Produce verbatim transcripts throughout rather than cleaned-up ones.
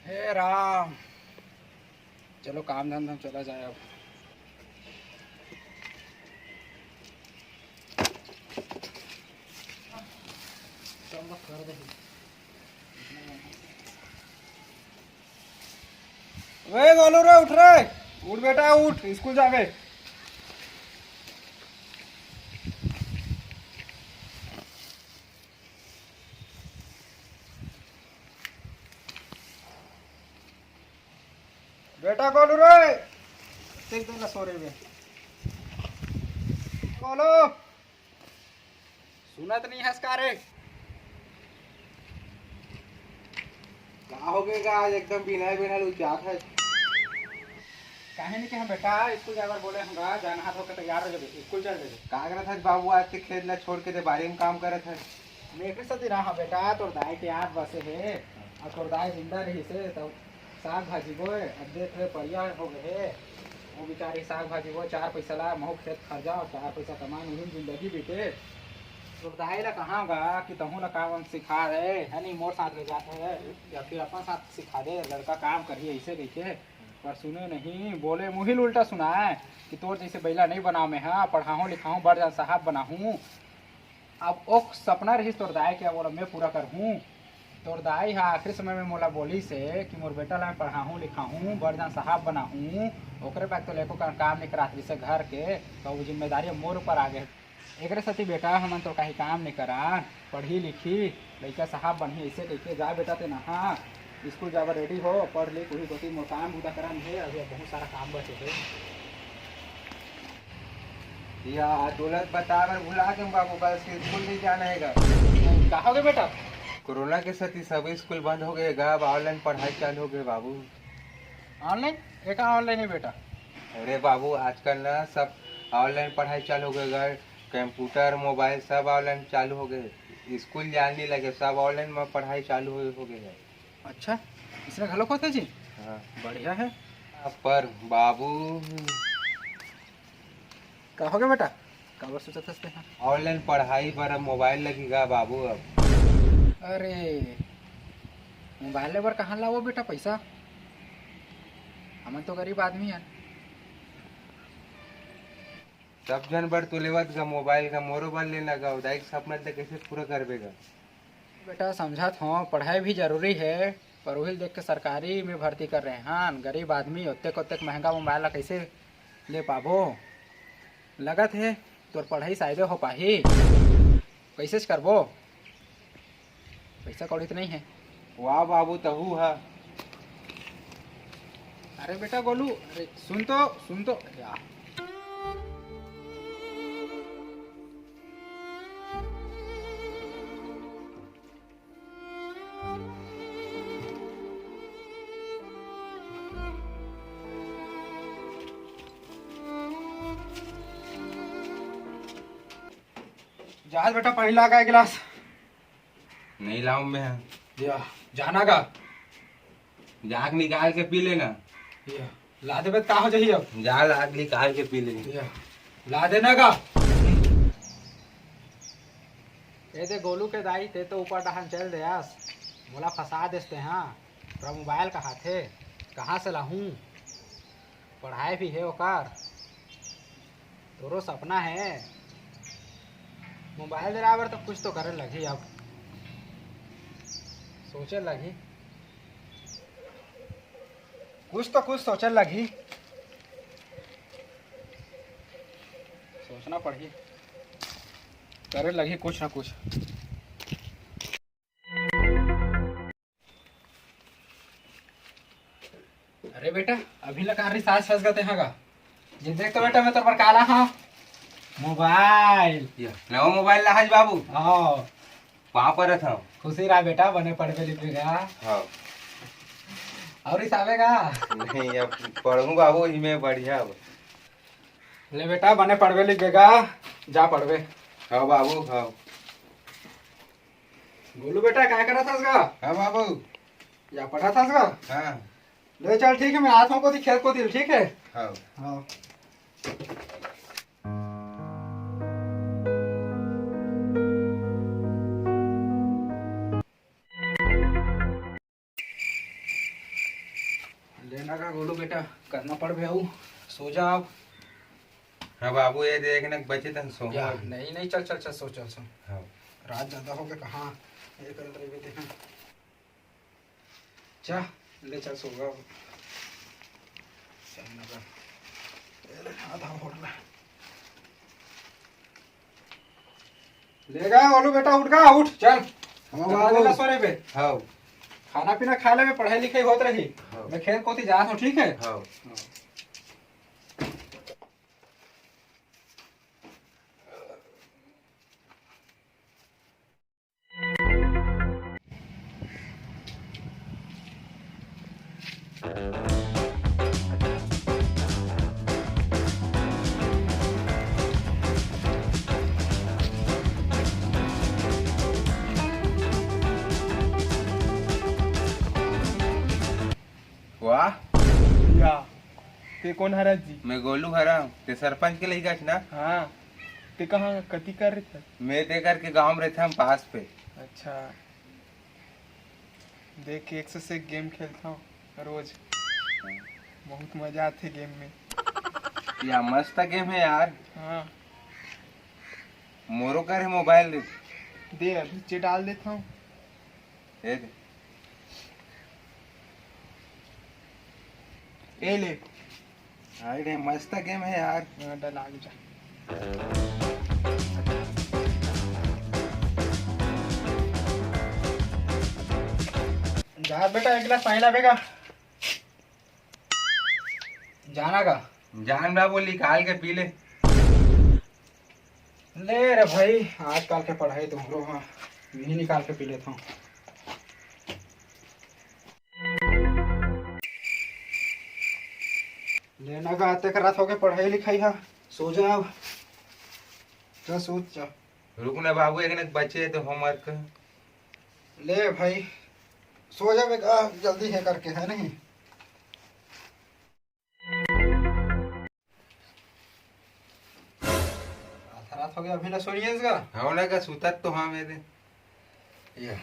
हे राम, चलो काम धंधा में चला जाए अब। वे गोलू रे, उठ रे, उठ बेटा, उठ, स्कूल जाबे। बेटा गोलू रे, देख दे ना सो रहे बे। गोलू, सुनत नहीं हस का रे? का हो गए गा, आज एकदम बिना बिना लुचात है। काहे नहीं कि हम बेटा स्कूल जाबर बोले हम गा, जाना हाथ होके तैयार हो जाबे, स्कूल चल देबे। का करत हस बाबू, आज के खेत ला छोड़ के ते बारी में काम करत हस? मैं एकरे सेती रहा बेटा, तोर दाई के याद बसे हे। अब तोर दाई जिंदा रहिसे तब साग भाजी बोए, अब देख रे परिया हो गए हे। वो बेचारी साग भाजी बोए, चार पैसा ला महू खेत खर्चा और चार पैसा कमा, नहीं जिंदगी बीते। तोर दाई ला कहाँ गा कि तहूँ ला काम वाम सिखा दे, है नहीं मोर साथ ले जात है या फिर अपन साथ सिखा दे, लड़का काम करही ऐसे कहिके। पर सुने नहीं, बोले मुही ल उल्टा सुनाए कि तोर जैसे बैला नहीं बनाओ मैं, हाँ पढ़ाहूँ लिखाहूँ बड़ जान साहब बनाहूँ। अब ओ सपना रहिस तोर दाई के, अब ओला मैं पूरा करहूँ। तोर दाई ह आखिरी समय में मोला बोलिस हे कि मोर बेटा ला मैं पढ़ाहूँ लिखाहूँ, बड़ जान साहब बनाहूँ, ओकरे बाद तो एको का काम नहीं करात रहिस हे घर के, तो वो जिम्मेदारी अब मोर ऊपर आ गए। एकरे सेती बेटा हमन तो कहीं काम नहीं करा, पढ़ी लिखी, लइका साहब बनही, ऐसे कहिके जा बेटा ते नहा, स्कूल जाबर रेडी हो, पढ़ लिख, उही कोती मोर काम बूता करन हे, अभी अब बहुत सारा काम बचे हे। या, तोला बताए बर भुला गेम बाबू, कल से स्कूल नहीं जाना हे गा। का हो गए बेटा? कोरोना के सेती सब स्कूल बंद हो गए गा, अब ऑनलाइन पढ़ाई चालू हो गए बाबू। ऑनलाइन? एका ऑनलाइन है बेटा? अरे बाबू, आजकल ना सब ऑनलाइन पढ़ाई चालू हो गए गा, कंप्यूटर, मोबाइल सब ऑनलाइन चालू हो गए, स्कूल जान नहीं लगे, सब ऑनलाइन में पढ़ाई चालू हो, हो गए है। अच्छा, इसने घलो होते जी? हाँ। बढ़िया है। पर बाबू, का हो गया बेटा? काबर सोचत हस तेहा? ऑनलाइन पढ़ाई बर अब मोबाइल लगेगा बाबू अब। अरे, मोबाइल ले बर कहाँ लावो बेटा पैसा? हमन तो गरीब आदमी हन। सब झन बर तो लेवत गा मोबाइल का, मोरो बर लेना गा, दाई के सपना ल त कैसे पूरा करबे गा? बेटा, समझत हों, पढ़ाई भी जरूरी है, पर उही ल देख के सरकारी में भर्ती कर रहे हन। गरीब आदमी ओतेक ओतेक महंगा मोबाइल ला कैसे ले पाबो? लगत हे तोर पढ़ाई शायदे हो पाही, कैसेच करबो, पैसा कौड़ी तो नहीं है। वाह बाबू, तहू ह। अरे बेटा गोलू, अरे सुन तो, सुन तो। या। जा बेटा, पानी ला का एक गिलास। नहीं लाऊं मैं। या, जाना का? जाग निकाल के पी लेना। या, ला देबे त का हो जाही अब? जा लाग निकाल के पी ले। या, ला देना का? ए दे गोलू के दाई, ते तो ऊपर डहान चल देस, मोला फंसा देस ते, हाँ। पूरा मोबाइल का हाथे, कहाँ से लाहूँ? पढ़ाई भी है ओकर, तोरो सपना है। मोबाइल दिलाए बर तो कुछ तो करे लगही, अब सोचे लगही। कुछ तो कुछ सोचे लगही, सोचना पड़ही, करे लगही कुछ ना कुछ। अरे बेटा, अभी ला कार रिचार्ज फंस गए तेहा गा। ये देख तो बेटा, मैं तोर बर का लाहूँ, मोबाइल। या, नवा मोबाइल लाहस बाबू? हाँ। पाँव परत हँव। खुशी रहा बेटा, बने पढ़बे लिखबे गा। हाँ। और हिसाबे गा? नहीं, अब पढ़ूँ बाबू, इमे बढ़िया अब। ले बेटा, बने पढ़बे लिखबे गा, जा पढ़बे। हाँ बाबू, हाँ। गोलू बेटा, का करत हस गा? हाँ बाबू। या पढ़त हस गा? हाँ। ले चल, ठीक है, मैं आत हँव कोती खेत कोती, ठीक है? हाँ। हाँ। पढ़बे अउ सो जा अब। हाँ बाबू, ये देख ना, बचे तन सो। या, नहीं, नहीं, चल, चल, चल, सो, चल, सो। हाँ। रात ज्यादा हो गया, कहाँ ये करत रहिबे तेहा। जा, ले चल, सो गा। चल ना बा। ये ले, आधा होटल। ले गा, ओलू बेटा, उठ गा, उठ, चल। हम बाबू। आधा ला सोरे बे। हाँ। खाना पीना खा लेबे, पढ़ाई लिखाई होत रही। हाँ। मैं खेत कोती जात हूँ, ठीक है? हाँ। वाह। या, ते कोन हरस जी? मैं गोलू हरंव। ते सरपंच के लइका हस ना? हाँ। ते कहाँ, कति कर रहे थे? मैं ते करके गाँव में रहते हम पास पे। अच्छा। देख, एक से एक गेम खेलता हूँ रोज। बहुत मजा आते गेम में। या मस्त गेम है यार। हाँ। मोरो कर है मोबाइल दे। दे, अभी चे डाल देता हूँ। ए दे। ए ले। अरे मस्त गेम है यार। हाँ, डला जा। जा बेटा, एक गिलास पानी लाबे का। जाना का? जान बा, वो निकाल के पी ले। ले रे भाई, आजकल के पढ़ाई तो हमरो हा, यही निकाल के पी लेता हूँ। लेना का आते करत होगे पढ़ाई लिखाई हा, सो जा अब। जा सूत जा। रुक ना बाबू, एक ने बचे तो होमवर्क। ले भाई, सो जा बेटा, जल्दी है करके, है नहीं? आधा रात हो गया, अभी ना सोनिए इसका। हाँ ना, का सुतत तो हाँ मेरे। ये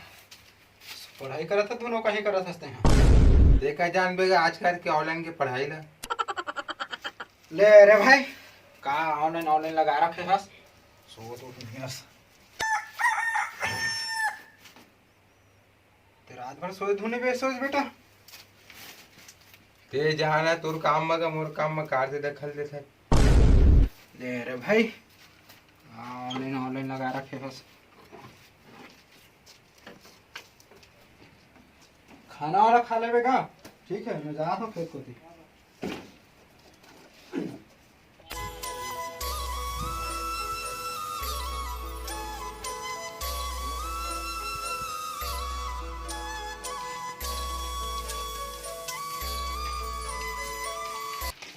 पढ़ाई करत है, दोनों कहीं करत हंसते हैं। देखा जान बेगा आजकल के ऑनलाइन के पढ़ाई ला। ले रे भाई, का ऑनलाइन, ऑनलाइन लगा रखे हस? सो तो दुनिया से। ते रात भर सोए धुने बे सोच बेटा। ते जहाँ ना तोर काम में का मोर काम में कार से दखल देथे। ले रे भाई, ऑनलाइन, ऑनलाइन लगा रखे बस। खाना वाला खा लेबे का? ठीक है, मैं जात हूँ खेत कोती।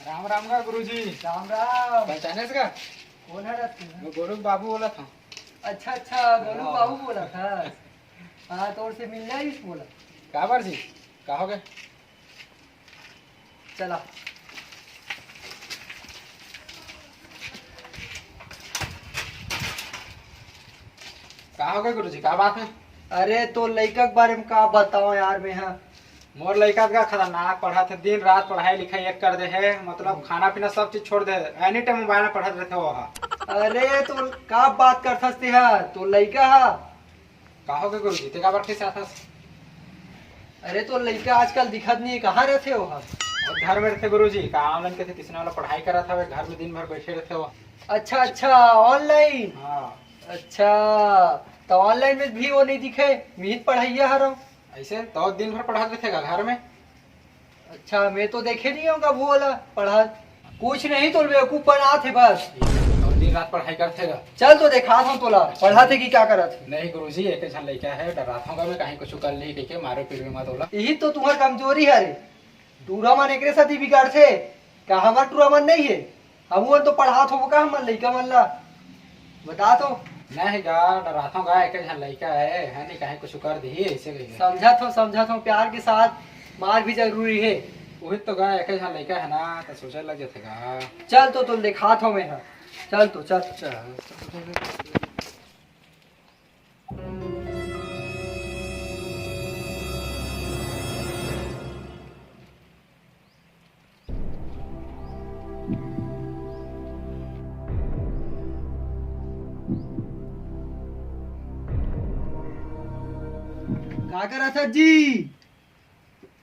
राम राम का गुरुजी। राम राम। पहचानेस का? कोन हरस? मैं गोलू बाबू बोलत हूँ। अच्छा अच्छा, गोलू हाँ। बाबू बोलत हस। हाँ, तोर से मिलना ही बोला। काबर जी? का हो गए? चला। का हो गए गुरुजी, का बात है? अरे, तो लइका के बारे में का बताओ यार, मैं हा। मोर लइका का खतरनाक पढ़त हे, दिन रात पढ़ाई लिखाई एक कर दे हे, मतलब खाना पीना सब चीज छोड़ दे, एनी टाइम मोबाइल में पढ़त रहते हो हा। अरे, तो का बात करथस ते हा? तो लइका हा, का हो गे गुरुजी, ते काबर खिसियाथस? अरे, तो लइका आजकल दिखत नहीं, कहाँ रहते हो हा? वो घर में रहते गुरुजी, का ऑनलाइन के तिसना वाला पढ़ाई करत हवे, घर में दिन भर बैठे रहते हो। अच्छा, अच्छा, ऑनलाइन। हाँ। अच्छा, तो ऑनलाइन में भी वो नहीं दिखे, मिहित पढ़ैया हरो। ऐसे तो दिन भर पढ़त रहते का घर में? अच्छा, मैं तो देखे नहीं हूँ कभू ओला पढ़त। कुछ नहीं, तो बेवकूफ बनात हे बस। और दिन रात पढ़ाई करथे गा। चल तो देखात हूँ तोला, पढ़त हे कि का करत हे। नहीं गुरुजी, एक झन लइका हे, डरात हूँ गा मैं, कहीं कुछ कर ली कहिके मारे पीट में मत ओला। यही तो तुम्हार कमजोरी हे रे। टूरा मन एकरे साथ ही बिगाड़थे, का हमर टूरा मन नहीं हे? हमू मन तो पढ़ात होबो का हमर लइका मन ला? बता तो। नहीं गा, डरात हूँ गा, एक झन लइका हे, है नहीं, कहीं कुछ कर दिही, ऐसे कहिके। समझत हूँ, समझत हूँ, प्यार के साथ मार भी जरूरी हे। वही तो गा, एक झन लइका हे ना, तो सोचे लग जाथे गा। चल तो, तो देखात हूँ मैं हा। चल तो, चल। चल। का करत हस जी?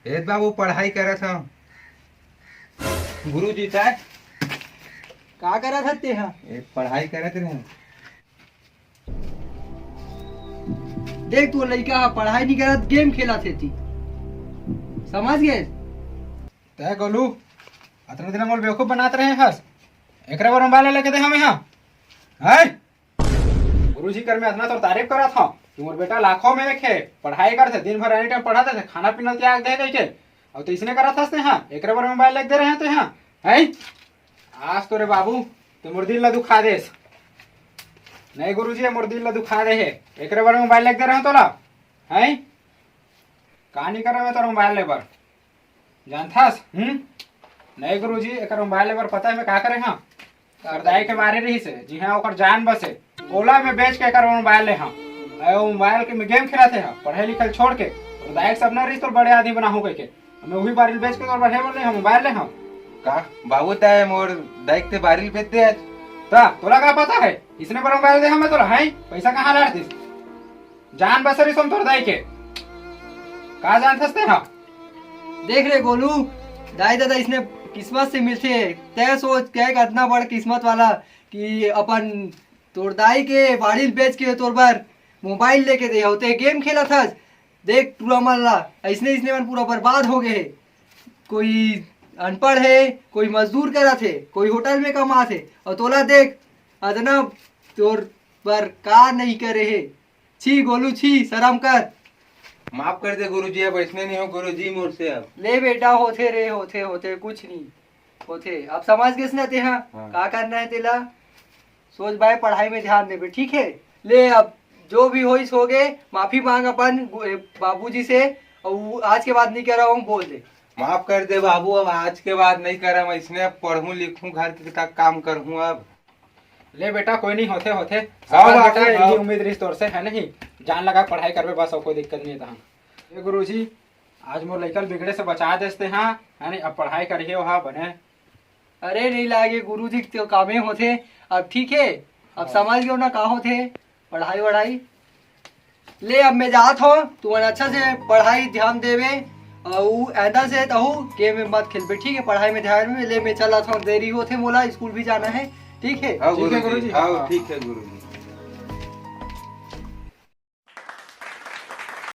ए बाबू, पढ़ाई करत हंव। गुरुजी, तैं? का करत हस तेहा? ए, पढ़ाई करत रहेंव। देख, तोर लइका ह पढ़ाई नइ करत, गेम खेलत हे जी। समझ गेस? तैं गोलू, अतना दिन मोला बेवकूफ बनात रहे हस, एकरे बर मोबाइल लेके दे हमें, हाँ? हैं? गुरुजी कर मैं अतना तोर तारीफ करत हंव कि मोर बेटा लाखों में एक हे, पढ़ाई करथे, दिन भर एनी टाइम पढ़त रहिथे, खाना पीना ल त्याग दे कहिके। अउ तैं इसने करत हस तेहा, एकरे बर मोबाइल लेके दे रहे हंव तेहा, हैं? आज तो रे बाबू, तैं मोर दिल ला दुखा देस। नहीं गुरुजी, मोर दिल ला दुखा दे हे, एकरे बर मोबाइल लेके दे रहे हंव तोला, हैं? का नइ करंव मैं तोर मोबाइल ले बर, जानथस? हम्म? नहीं गुरुजी, एकर मोबाइल ले बर पता हे मैं का करे हंव? एकर दाई के बारी रहिस हे, जिहां ओकर जान बसे, ओला मैं बेच के एकर मोबाइल ले हंव। अउ मोबाइल के में गेम खेलत हे, पढ़ाई लिखाई छोड़ के। अउ दाई के सपना रहिस तोर बड़े आदमी बनाहूं कहिके, मैं उही बारी ल बेच के तोर बढ़े बर ले हंव, मोबाइल ले हंव। का बाबू, तैं मोर दाई के बारी ल बेच दे आज? त तोला का पता हे, इसने बर मोबाइल दे हंव मैं तोला, हैं? पैसा कहां लातिस? जान बसे रहिस तोर दाई के, का जानथस तेहा? देख रे गोलू, दाई ददा इसने किस्मत से मिलथे। तैं सोच, तैं अतना बड़ किस्मत वाला कि अपन तोर दाई के बाड़ी ल बेच के तोर बर मोबाइल लेके दे हंव, तैं गेम खेलत हस। देख टूरा मन ला, अइसने अइसने मन पूरा बर्बाद हो गे हे। कोई अनपढ़ हे, कोई मजदूर करत हे, कोई होटल में कमात हे, अउ तोला देख, अतना तोर बर का नइ करे हे। छी गोलू छी, शरम कर। माफ कर दे गुरुजी, अब अइसने नइ होय गुरुजी मोर से अब। ले बेटा, होथे रे, होथे, होथे, कुछ नइ होथे। अब समझ गेस ना तेहा, हाँ। का करना हे तेला? सोच भाई, पढ़ाई में ध्यान देबे, ठीक हे? ले, अब जो भी होइस होगे, माफी मांग अपन गु-, ए, बाबूजी से, अउ आज के बाद नइ करंव बोल दे। माफ कर दे बाबू, अब आज के बाद नइ करंव अइसने, अब पढ़हूं लिखहूं, घर के तक काम करहूं अब। ले बेटा, कोई नइ, होथे, होथे। हाँ शाबाश बाबू, बेटा, हाँ। यही उम्मीद रहिस तोर से, हे नहीं? जान लगा के पढ़ाई करबे बस, अउ कोई दिक्कत नइ हे तहां। ए गुरुजी, आज मोर लइका ल बिगड़े से बचा देस तेहा, हे नहीं? अब पढ़ाई करही ओहा बने। अरे नइ लागे गुरुजी, तो कामे होथे। अब ठीक हे, अब हाँ। समझ गेव ना का होथे पढ़ाई वढ़ाई। ले अब मैं जात हंव, तुमन अच्छा से पढ़ाई ध्यान देबे, अउ आइंदा से तहूं गेम में मत खेलबे, ठीक हे? पढ़ाई में ध्यान में ले, मैं चलत हंव, देरी होथे मोला, स्कूल भी जाना हे, ठीक हे? हाँ ठीक हे गुरुजी, गुरुजी। हाँ, ठीक हे गुरुजी।